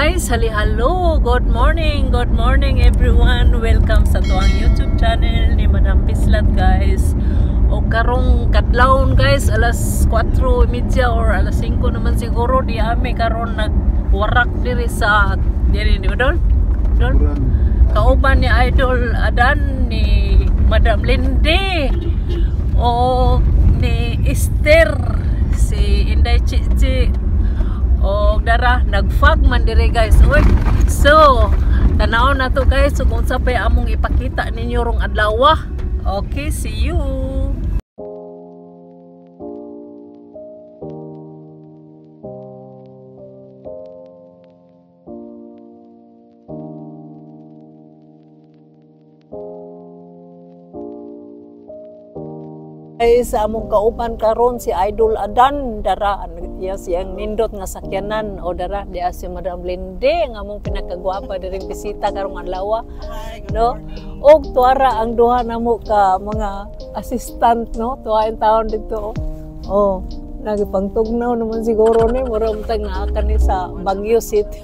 Guys, hallo. Good morning everyone. Welcome sa tuang YouTube channel ni Madam Pislat, guys. O karong kadlawon, guys, alas 4:30 or alas 5 naman siguro di ami karon nagwarak diri sa diri ni Idol. Idol. Kauban ni Idol Adan, ni Madam Lindy o ni Esther, si Inday Chichi. O dara nagfag man dire, guys. Oy. So, tanaw na to, guys. So kung sa pay among ipakita ninyo rong adlaw. Okay, see you. Ay sa among kauban karon si Idol Adan dara iya siyang nindot nga sakyanan o dara di si Madam Linde nga among pinakagwapa diring bisita karong adlaw, no? Og tuara ang duha namo ka mga assistant, no? Tuwa in taon dito. Oh, nagipangtugnaw naman siguro ni mura untag naa kani sa Baguio City.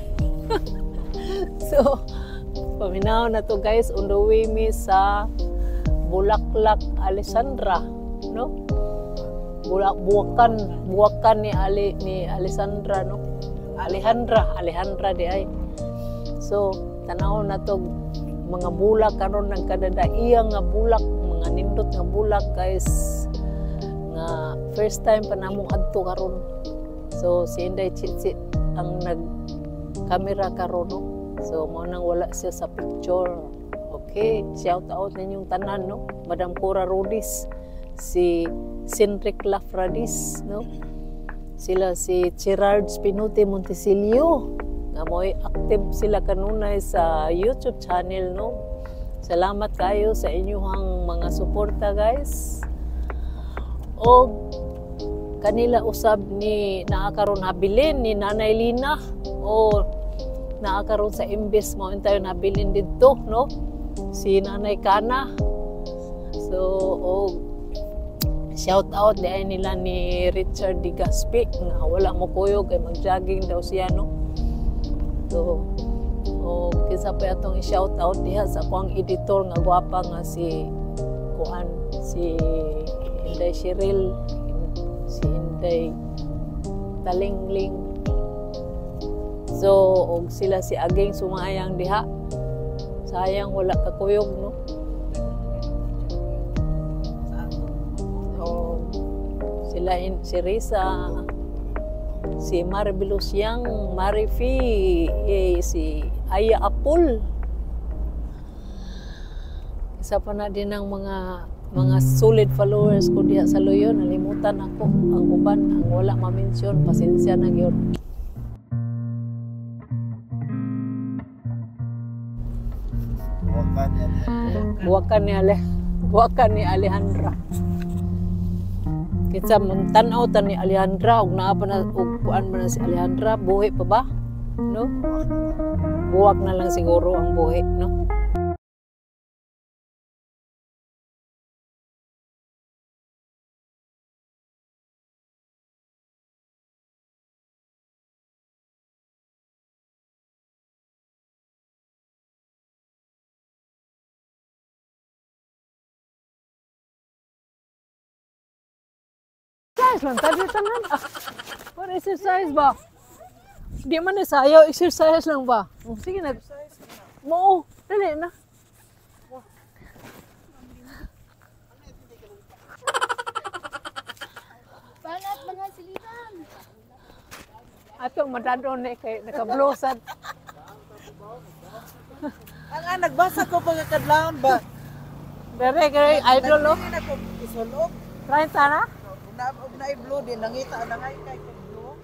So, paminaw na to, guys, on the way mi sa Bulaklak Alessandra, no? Bulak buwakan ni Ali ni Alessandra, no? Alejandra di ay. So, tanaw na to mga bulak karon nagkadadaiya nga bulak, mga nindot nga bulak, guys, nga first time pa namong adto karon. So, si Inday Chichi ang nag camera karon, no? So, mao nang wala siya sa picture. Okay, shout out ninyong tanan, no? Madam Cora Rodis, si Cendric Lafradis, no? Sila si Gerard Spinote Montecillo, nga mo'y active sila kanunay sa YouTube channel, no? Salamat kayo sa inyong mga suporta, guys. O kanila usab ni naa karon habilin ni Nanay Lina o naa karon sa imbes mo tayo nabilin didto, no? Si Nanay Kana. So, o shout out di ay nila ni Richard Di Gaspi nga wala mo kuyog kay mag-jogging daw siya, no? So, o kinsa pa atong i-shout out diha sa akong editor nga gwapa nga si kuan, si Inday Cheryl, si Inday Talingling. So, og sila si Aging Sumayang diha. Sayang wala kakuyog, no? Sila si Risa, si Maribelus Yang, Marifi, eh, si Aya Apul. Isa pa na din ang mga solid followers ko diha sa Luyo. Nalimutan ako ang uban, ang wala ma-mention, pasensya na gyud. Buwakan ni Alejandra. Kinsa man tan-aw ta ni Alejandra og naa pa na og kuan man na si Alejandra, buhi pa ba? No? Buwak na lang siguro ang buhi, no? Exercise lang tadi tanan. Ah, what exercise ba? Di man ni sayo, exercise lang ba? Oh, sige na. Mo, dali na. Banat mga silitan. Ato madadon ni kay nakablusad. Ang nagbasa ko pagkakadlawon ba? Dere kay idol, no? Isulog. 30 na? Na blue din nangita na ngay kay blue.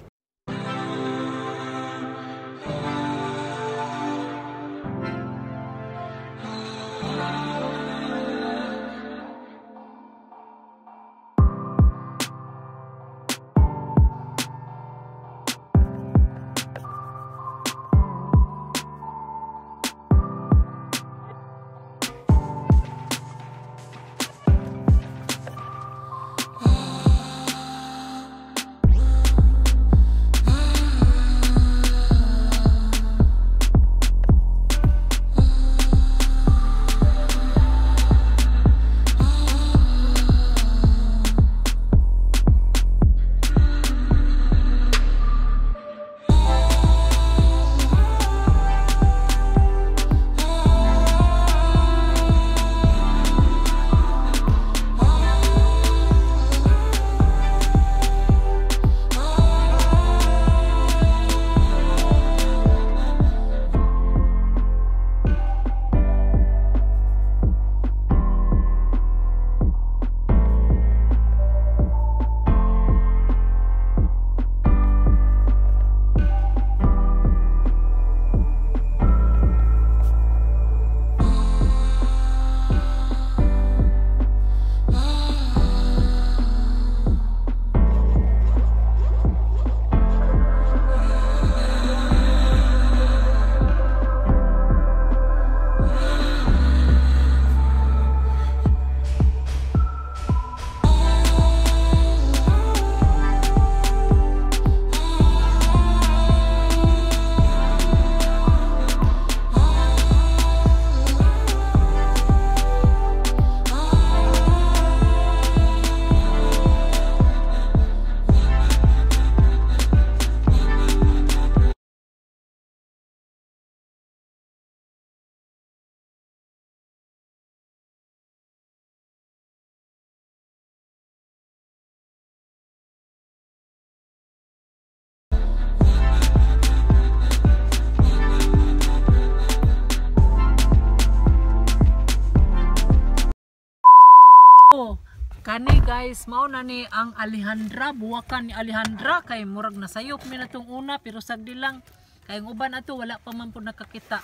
guys, mao na ni ang Alejandra, buwakan ni Alejandra kay murag nasayop mi na tong una pero sagdi lang kay ang uban ato wala pa man po nakakita.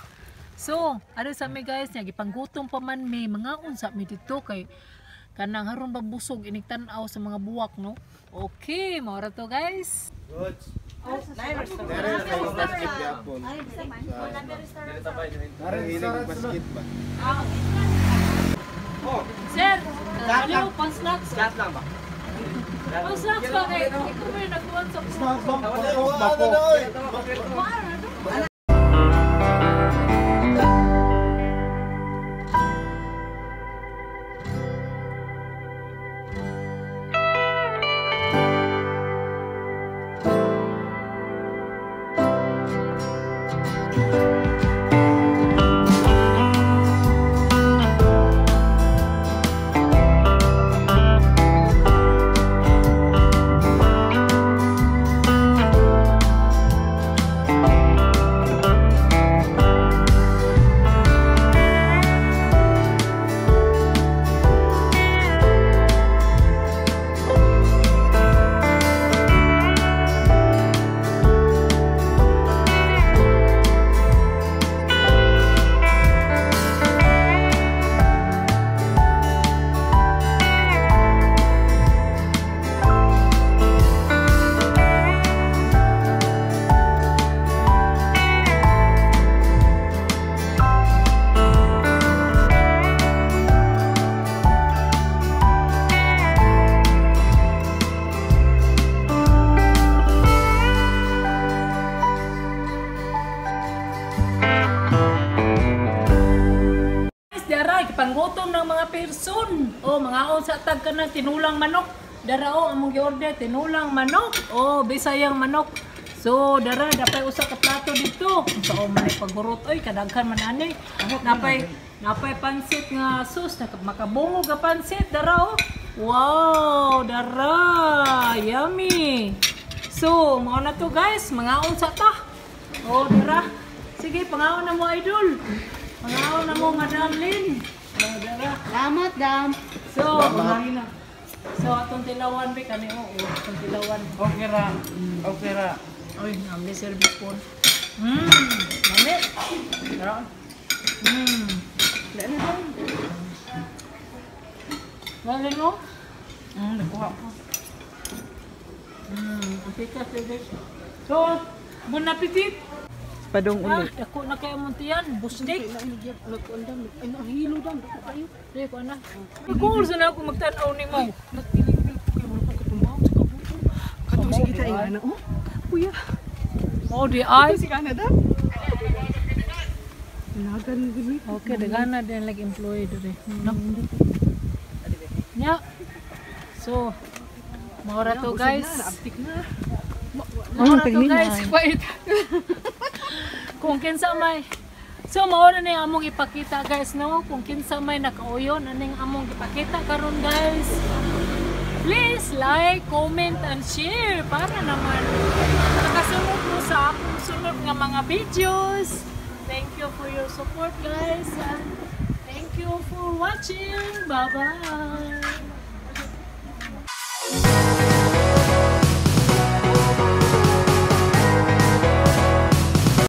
So, ari sa mi guys, nya gipanggutom pa man mi, mga unsa mi dito kay kanang haron ba busog inig tan-aw sa mga buwak, no? Okay, mao ra to guys. Good. Oh, Basket yapon. Hilig basket ba? Sir, ano pang snacks? Lahat lang ba? Pang snacks ba kay ikaw ba yung nagkuhan sa Dara, ipanggutom ng mga person. O, mga on sa tag ka na, tinulang manok. Dara o, among gi-order, tinulang manok. O, bisayang manok. So, dara, dapay usa ka plato dito. Sa o man pagurot, oy, kadaghan man ani. Napay, napay pansit nga sus, makabungo ga pansit, dara o. Wow, dara, yummy. So, mao na to guys, mga on sa ta. O, dara. Sige, pangaon na mo, idol. Pangaon na mo, Madam Lynn. O, dara. Salamat, Dam. So, so atong tilawan be kani oo, atong tilawan. Okay ra. Okay ra. Oy, nami service po. Nami. Lali mo? Nakuha ko. Ang pikas eh. So, bon appetit. Padong Ah, dako na kayo muntian, busdik. Ay, nahilo, Dam. Dako kayo. Di ko na. Cool sa na ako magtan-aw nimo. Katong sige ta ingana oh. Kuya, Oh, di ay. si Canada. Nagan gini. Okay, dagana din like employee dire. No. Nya. So, maura to guys. Abtik na. Maura to guys. Wait. Kung kinsa may. So maura na yung among ipakita guys, no? Kung kinsa may nakauyon aning among ipakita karon guys. Please like, comment and share para naman makasunod mo sa akong sunod nga mga videos. Thank you for your support guys and thank you for watching. Bye-bye.